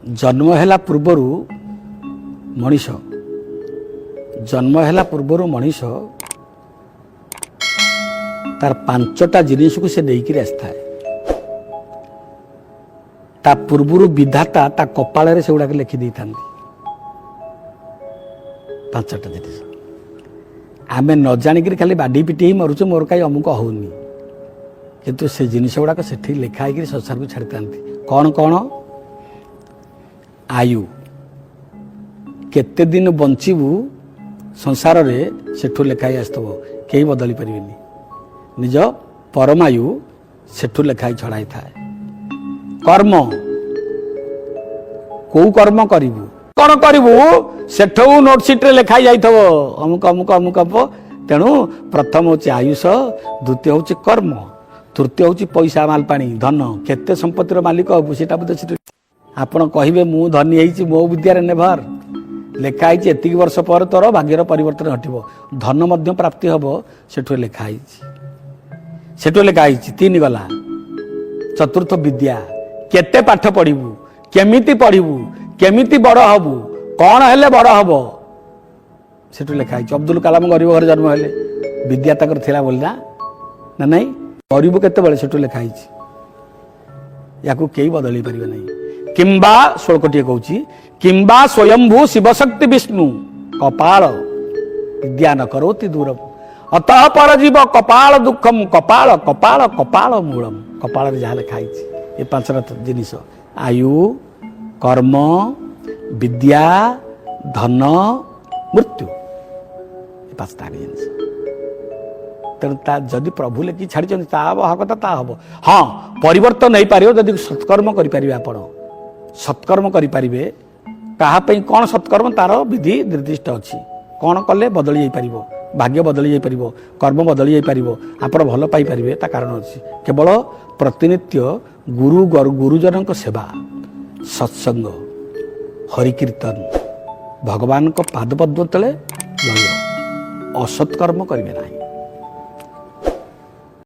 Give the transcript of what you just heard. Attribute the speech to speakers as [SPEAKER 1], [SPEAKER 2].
[SPEAKER 1] ଜନ୍ମ ହେଲା ପୂର୍ବରୁ ମଣିଷ, ଜନ୍ମ ହେଲା ପୂର୍ବରୁ ମଣିଷ ତାର ପାଞ୍ଚଟା ଜିନିଷକୁ ସେ ନେଇକିରି ଆସିଥାଏ। ତା ପୂର୍ବରୁ ବିଧାତା ତା କପାଳରେ ସେଗୁଡ଼ାକ ଲେଖି ଦେଇଥାନ୍ତି, ପାଞ୍ଚଟା ଜିନିଷ। ଆମେ ନ ଜାଣିକିରି ଖାଲି ବାଡ଼ି ପିଟି ହେଇ ମରୁଛୁ, ମୋର କାହିଁ ଅମୁକ ହଉନି। କିନ୍ତୁ ସେ ଜିନିଷ ଗୁଡ଼ାକ ସେଠି ଲେଖା ହେଇକିରି ସଂସାରକୁ ଛାଡ଼ିଥାନ୍ତି। କ'ଣ କ'ଣ? ଆୟୁ, କେତେ ଦିନ ବଞ୍ଚିବୁ ସଂସାରରେ, ସେଠୁ ଲେଖା ହେଇ ଆସିଥିବ, କେହି ବଦଳି ପାରିବେନି। ନିଜ ପରମାୟୁ ସେଠୁ ଲେଖା ହେଇ ଛଡ଼ା ହେଇଥାଏ। କର୍ମ, କୋଉ କର୍ମ କରିବୁ, କ'ଣ କରିବୁ, ସେଠୁ ନୋଟ୍ ସିଟ୍ରେ ଲେଖା ଯାଇଥିବ, ଅମୁକ ଅମୁକ ଅମୁକ ହବ। ତେଣୁ ପ୍ରଥମ ହେଉଛି ଆୟୁଷ, ଦ୍ୱିତୀୟ ହେଉଛି କର୍ମ, ତୃତୀୟ ହେଉଛି ପଇସା, ମାଲପାଣି, ଧନ। କେତେ ସମ୍ପତ୍ତିର ମାଲିକ ହବୁ, ସେଇଟା ବୋଧେ ସେଠି। ଆପଣ କହିବେ ମୁଁ ଧନୀ ହେଇଛି ମୋ ବିଦ୍ୟାରେ, ନେଭର। ଲେଖା ହେଇଛି ଏତିକି ବର୍ଷ ପରେ ତୋର ଭାଗ୍ୟର ପରିବର୍ତ୍ତନ ଘଟିବ, ଧନ ମଧ୍ୟ ପ୍ରାପ୍ତି ହବ, ସେଠୁ ଲେଖା ହେଇଛି, ସେଠୁ ଲେଖା ହେଇଛି। ତିନି ଗଲା। ଚତୁର୍ଥ ବିଦ୍ୟା, କେତେ ପାଠ ପଢିବୁ, କେମିତି ପଢିବୁ, କେମିତି ବଡ଼ ହବୁ, କ'ଣ ହେଲେ ବଡ଼ ହବ, ସେଠୁ ଲେଖା ହେଇଛି। ଅବଦୁଲ କାଲାମ ଗରିବ ଘରେ ଜନ୍ମ ହେଲେ, ବିଦ୍ୟା ତାଙ୍କର ଥିଲା ବୋଲି ନା ନା ନାଇଁ? କରିବୁ କେତେବେଳେ, ସେଠୁ ଲେଖା ହେଇଛି। ୟାକୁ କେହି ବଦଳେଇ ପାରିବେ ନାହିଁ। କିମ୍ବା ଶ୍ଳୋକଟିଏ କହୁଛି, କିମ୍ବା ସ୍ୱୟମ୍ଭୁ ଶିବଶକ୍ତି ବିଷ୍ଣୁ କପାଳ ବିଦ୍ୟା ନ କରୋତି ଦୂରମ, ଅତଃ ପରଜୀବ କପାଳ ଦୁଃଖମ କପାଳ କପାଳ କପାଳ ମୂଳମ। କପାଳରେ ଯାହା ଲେଖା ହେଇଛି। ଏ ପାଞ୍ଚଟା ଜିନିଷ: ଆୟୁ, କର୍ମ, ବିଦ୍ୟା, ଧନ, ମୃତ୍ୟୁ, ଏ ପାଞ୍ଚଟା ଜିନିଷ। ତେଣୁ ତା ଯଦି ପ୍ରଭୁ ଲେଖି ଛାଡ଼ିଛନ୍ତି, ତା ହବ କଥା ତା ହବ। ହଁ, ପରିବର୍ତ୍ତନ ହେଇପାରିବ ଯଦି ସତ୍କର୍ମ କରିପାରିବେ। ଆପଣ ସତ୍କର୍ମ କରିପାରିବେ। କାହା ପାଇଁ କ'ଣ ସତ୍କର୍ମ, ତାର ବିଧି ନିର୍ଦ୍ଦିଷ୍ଟ ଅଛି। କ'ଣ କଲେ ବଦଳି ଯାଇପାରିବ, ଭାଗ୍ୟ ବଦଳି ଯାଇପାରିବ, କର୍ମ ବଦଳି ଯାଇପାରିବ, ଆପଣ ଭଲ ପାଇପାରିବେ, ତା କାରଣ ଅଛି। କେବଳ ପ୍ରତିନିତ୍ୟ ଗୁରୁ ଗୁରୁଜନଙ୍କ ସେବା, ସତ୍ସଙ୍ଗ, ହରିକୀର୍ତ୍ତନ, ଭଗବାନଙ୍କ ପାଦପଦ୍ମ ତଳେ ଲୟ। ଅସତ୍କର୍ମ କରିବେ ନାହିଁ।